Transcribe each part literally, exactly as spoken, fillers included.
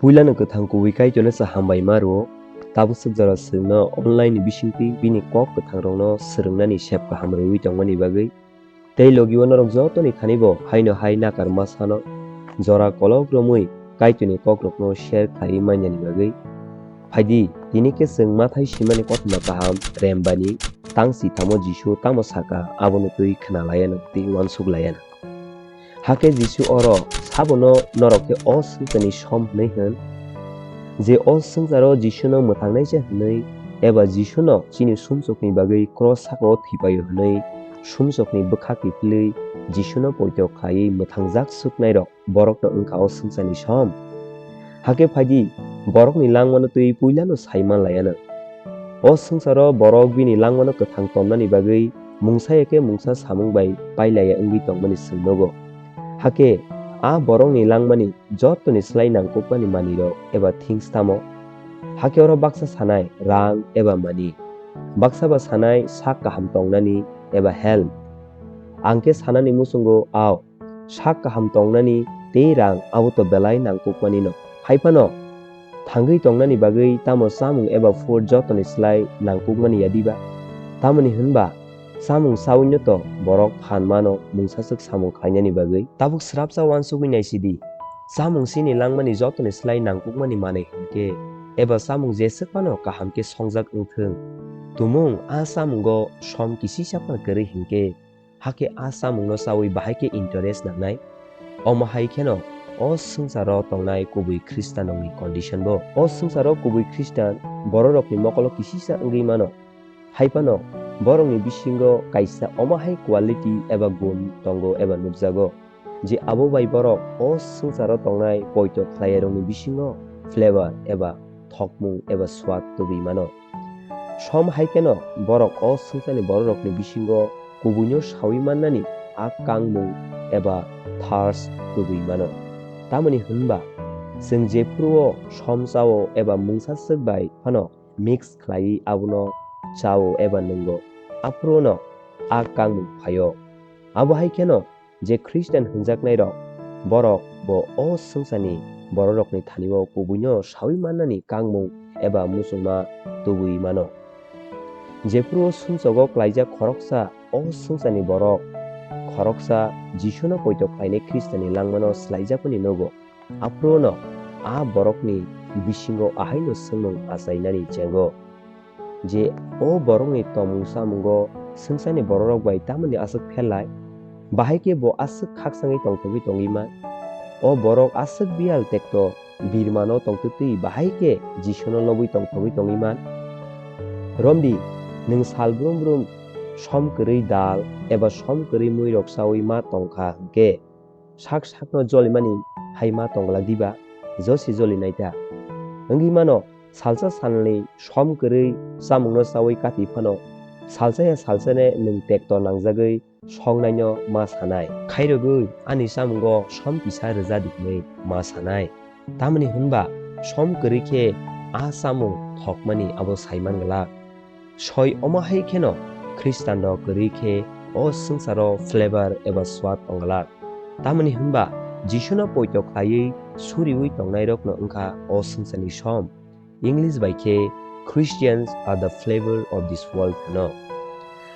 Puilano kwthang kubui Kaitorno sa hambai ma rwo, tabuk swk jora chwngno online ni bisingtwi bini kok kwthangrokno swrwngnani sep kaham rwui tongmani bagwi, tei logio norok jotoni thani bo haino hai nakar ma sano jora kolok romwi Kaitorni kokrokno share khlaiwi manyani bagwi. Phaidi, tini khe chwng mathai simani kothoma kaham rembani tang si thamo Jisu tamo saka abono twi khna laiano tei uansuk laiano. Hakhe Jisu oro sabono norok khe o swngcharni som hwnwi hwn, je o swngcharo Jisuno mwthangnaisa hwnwi eba Jisuno chini sumsokni bagwi kros sakao thwipaio hwnwi sumsokni bwkha kiphilwi Jisuno poito khlaiwi mwthangjak swknairok borokno wngkha o swngcharni som. Hakhe phaidi, borokni langmano twi puilano sai man laiano. O swngcharo borok bini langmano kwthang tonnani bagwi mungsa ya khe mungsa samung bai pailaiya wngwi tongmani chwng nogo. Hakhe a borokni langmani jotoni slai nangkukmani manwirok eba things tamo? Hakhe oro baksa sanai rang eba mani, baksa ba sanai sak kaham tongnani eba health. Ang khe sanani muchungo ao sak kaham tongnani tei rang abo to belai nangkukmani no. Hai phano thangwi tongnani bagwi tamo chamung eba food jotoni slai nangkukmani ya diba? Tamoni hwnba chamung chawi no to borok phan mano mungsaswk samung khlainani bagwi. Tabuk swrapsa uansugwi naisidi, chamung chini langmani jotoni slai nangkukmani manwi hwnkhe eba chamung jeswk phano kaham khe songjak wngthwng, tumung a chamungo som kisisa phano kwrwi hwnkhe, hakhe a chamungno chawi bahai khe interest nangnai. Omo hai kheno o swngcharo tongnai kubui Khristanrokni condition bo. O swngcharo kubui Khristan bororokni mokolo kisisa wngwi mano. Hai phano borokni bisingo kaisa omo hai quality eba gun tongo eba nukjago, je abo bai borok o swngcharo tongnai poito khlaiyarokni bisingo flavor eba thokmung eba swad tubui mano. Som hai kheno borok o swngcharni bororokni bisingo kubuino sawi mannani a kangmung eba thirst tubui mano. Tamoni hwnba, chwng jephuru o som chao eba mungsa swk bai phano mix khlaiwi abono chao eba nwngo, aphuru no a kangmung phaio. Abo hai kheno je Khristian hwnjaknairok, borok bo o swngcharni bororokni thani-o kubuino sawi mannani kangmung eba muchungma tubui mano. Jephuru o sumsogo klaijak khoroksa o swngcharni borok, khoroksa Jisuno poito khlainai Khristianni langmano swlaijakmani nogo, aphuru no a borokni bisingo ahaino swngmung achainani chengo. Je o borokni tongmung chamungo swngcharni bororok bai tamoni aswk pherlai? Bahai khe bo aswk khakchangwi tongthogwi tongwi man? O borok aswk biyal tekto birmano tongtwtwi bahai khe Jisuno lobwi tongthogwi tongwi man? Romdi, nwng sal brum brum som kwrwi dal eba som kwrwi muirok chawi ma tongkha hwnkhe, sak sakno jolimani hai ma tongla diba? Josi joli naita. Wngwi mano, salsa salni som kwrwi chamungno chawi kati phano, salsa ya salsane nwng tekto nangjagwi songnaino ma sanai. Khairogwi ani chamungo som kisa rwja di hwnwi ma sanai. Tamoni hwnba som kwrwi khe a chamung thokmani abo sai man glak. Soi omo hai kheno Khristanrok kwrwi khe o swngcharo flavor eba swad ongglak. Tamoni hwnba Jisuno poito khlaiwi suriwi tongnairokno wngkha o swngcharni som. English bai khe, "Christians are the flavor of this world," hwno.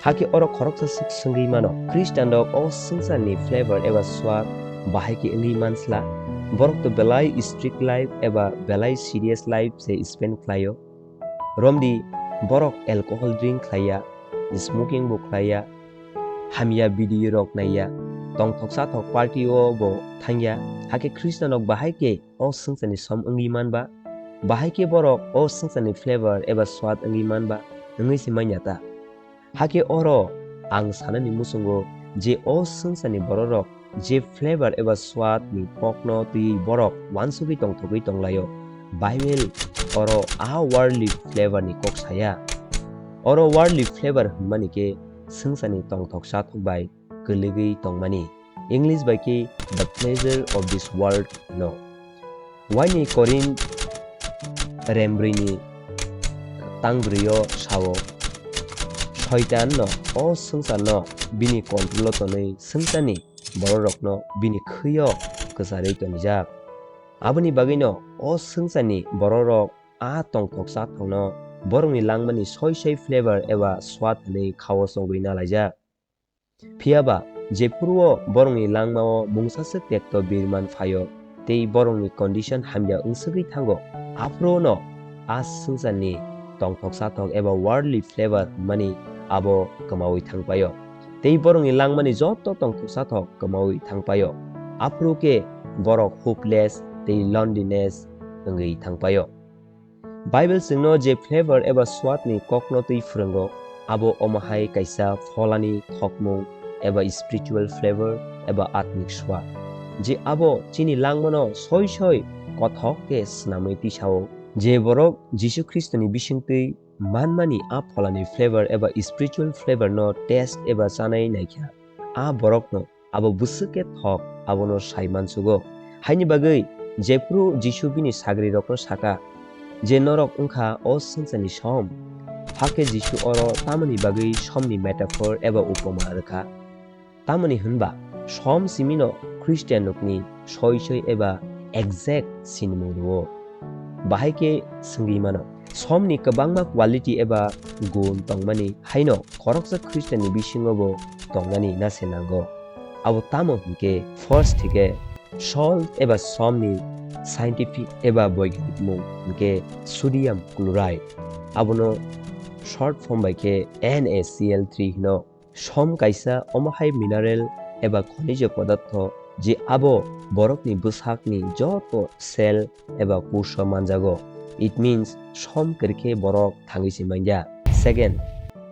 Hakhe oro khoroksa swk swngwi mano, Khristanrok o swngcharni flavor eba swad bahai khe wngwi mansla? Borok to belai strict life eba belai serious life se spend khlaio. Romdi, borok alcohol drink khlaiya, smoking bo khlaiya, hamya video rok naiya, tongthok sathok party o bo thangya, hakhe Khristanrok bahai khe o swngcharni som wngwi manba? Bahai khe borok o swngcharni flavor eba swad wngwi manba? Wngwi se manya ta? Hakhe oro ang sanani muchungo je o swngcharni bororok je flavor eba swad ni kokno twiwi borok uansugwi tongthogwi tonglaio, Bible oro a worldly flavor ni kok saya. Oro worldly flavor hwnmani khe swngcharni tongthok sathok bai kwlwgwi tongmani. English bai khe the pleasure of this world hwno. Waini Korinth rembrwini tangbrwio sao, Soitanno o swngcharno bini control-o tonwi swngcharni bororokno bini khwio kwcharwi tonijak. Aboni bagwino o swngcharni bororok a tongthok chathokno borokni langmani soi soi flavor eba swad hwnwi khao chongwi nalaijak. Phiyaba, jephuru o borokni langmao mungsaswk tekto birman phaio tei borokni condition hamya wngswgwi thango, aphuru no a swngcharni tongthok chathok eba worldly flavor hwnmani abo kwmaui thangpaio. Tei borokni langmani joto tongthok chathok kwmaui thangpaio. Aphuru khe borok hopeless tei loneliness wngwi thangpaio. Bible chwngno je flavor eba swadni kokno twi phwrwngo, abo omo hai kaisa pholani thokmung eba spiritual flavor eba atmik swad, je abo chini langmano soi soi kothok khe swnamwi tisao. Je borok Jisu Khristoni bisingtwi manmani a pholani flavor eba spiritual flavor no taste eba chanai naikha, a borokno abo bwswk khe thok, abono sai mansugo. Haini bagwi jephuru Jisu bini sagrirokno saka je, "Norok wngkha o swngcharni som." Hakhe Jisu oro tamoni bagwi somni metaphor eba upoma rwkha? Tamoni hwnba, som simino Christian rokni soi soi eba exact sinimung rwo. Bahai khe swngwi mano, somni kwbangma quality eba gun tongmani, haino khoroksa Christian ni bisingo bo tongnani nase nango. Abo tamo hwnkhe, first hwnkhe salt eba somni scientific eba boiganik mung hwnkhe sodium chloride. Abono short form bai khe N A C L three hwno. Som kaisa omo hai mineral eba khonij podartho je abo borokni bwsakni joto cell eba koso manjago. It means som kwrwikhe borok thangwi se manya. Second,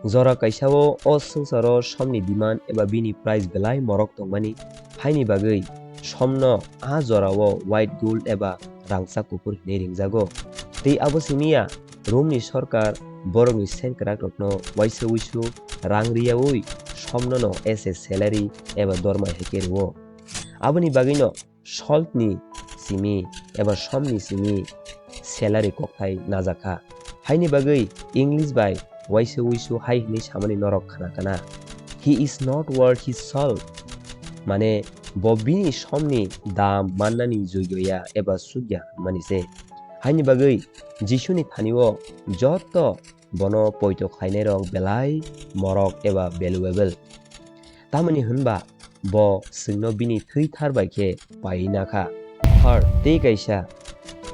jora kaisao o swngcharo somni demand eba bini price belai morok tongmani, haini bagwi somno a jorao white gold eba rangchak kuphur hinwi ringjago. Tei abo simiya Romni sorkar borokni sengkrakrokno waisa wuisu rang riyaui somnono as a salary eba dorma hai khe rwo. Aboni bagwino saltni simi eba somni simi salary kokthai najakha. Haini bagwi English bai waisa wuisu hai hwnwi samani norok khna kana, "He is not worth his salt." Mane, bo bini somni dam mannani joigo ya eba suk ya hwnmani se. Haini bagwi Jisuni thani-o joto bono poito khlainairok belai morok eba valuable. Tamoni hwnba bo chwngno bini thwi thar bai khe paiwi nakha. Third, tei kaisa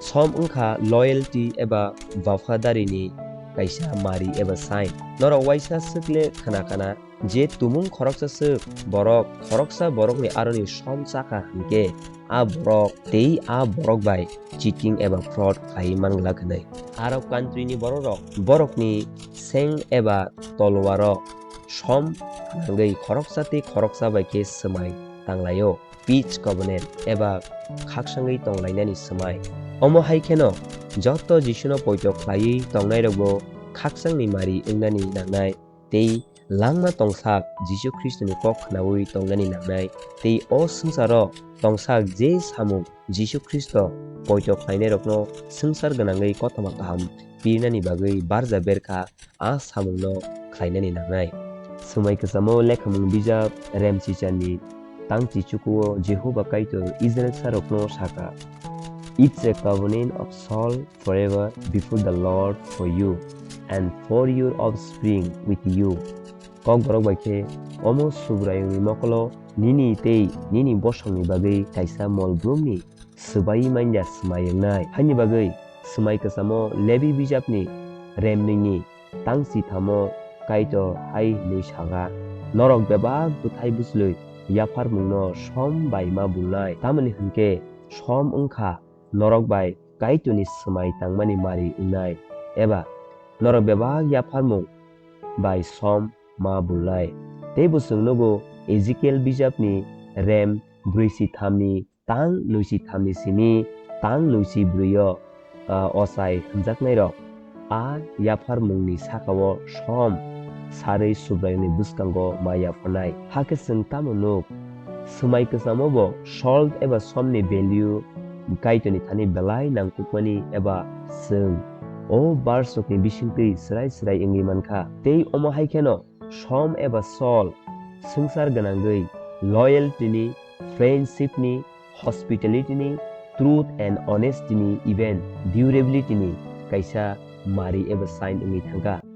som wngkha loyalty eba wafadarini kaisa mari eba sign. Norok waisa swkle khna kana je tumung khoroksa swk borok khoroksa borokni aroni som chakha hwnkhe a borok tei a borok bai cheating eba fraud khlaiwi man glak hwnwi. Arab country ni bororok borokni seng eba tolwaro som nangwi khoroksa tei khoroksa bai khe swmai tanglaio, peace covenant eba khaksangwi tonglainani swmai. Omo hai kheno joto Jisuno poito khlaiwi tongnairokbo khaksangni mari wngnani nangnai tei langma tongsak Jisu Khristoni kok khnaui tongnani nangnai tei o swngcharo tongsak je samung Jisu Khristo poito khlainairokno swngchar gwnangwi kothoma kaham pirnani bagwi barja berkha a samungno khlainani nangnai. Swmai kwchamo lekhamung bijap Remchichani tangchi chukuo Jehovah Kaitor Israilsarokno saka, "It's a covenant of salt forever before the Lord for you and for your offspring with you." Kokborok bai khe, omo Subraiyungni mokolo nini tei nini bosongni bagwi kaisa mol brumni swbai manya swmai wngnai. Haini bagwi swmai kwchamo Lebi bijapni remnwini tangchi thamo Kaitor hai hwnwi sakha, "Norok bebak bwthai bwchlwi yapharmungno som bai ma bulnai, tamoni hwnkhe som wngkha norok bai Kaitorni swmai tangmani mari wngnai, eba norok bebak yapharmung bai som ma bulnai." Tei bo chwng nugo Ezekiel bijapni rem brwichi thamni tang nwichi thamni simi tang nwichi brwio, ah, ochai hwnjaknairok a yapharmungni sakao som sarwi Subraiyungni bwskango ma yapharnai. Hakhe chwng tamo nuk? Swmai kwchamo bo salt eba somni value Kaitorni thani belai nangkukmani eba chwng o verse rokni bisingtwi chwrai chwrai wngwi mankha. Tei omo hai kheno som eba sol swngchar gwnangwi loyalty ni, friendship ni, hospitality ni, truth and honesty ni even durability ni kaisa mari eba sign wngwi thangkha.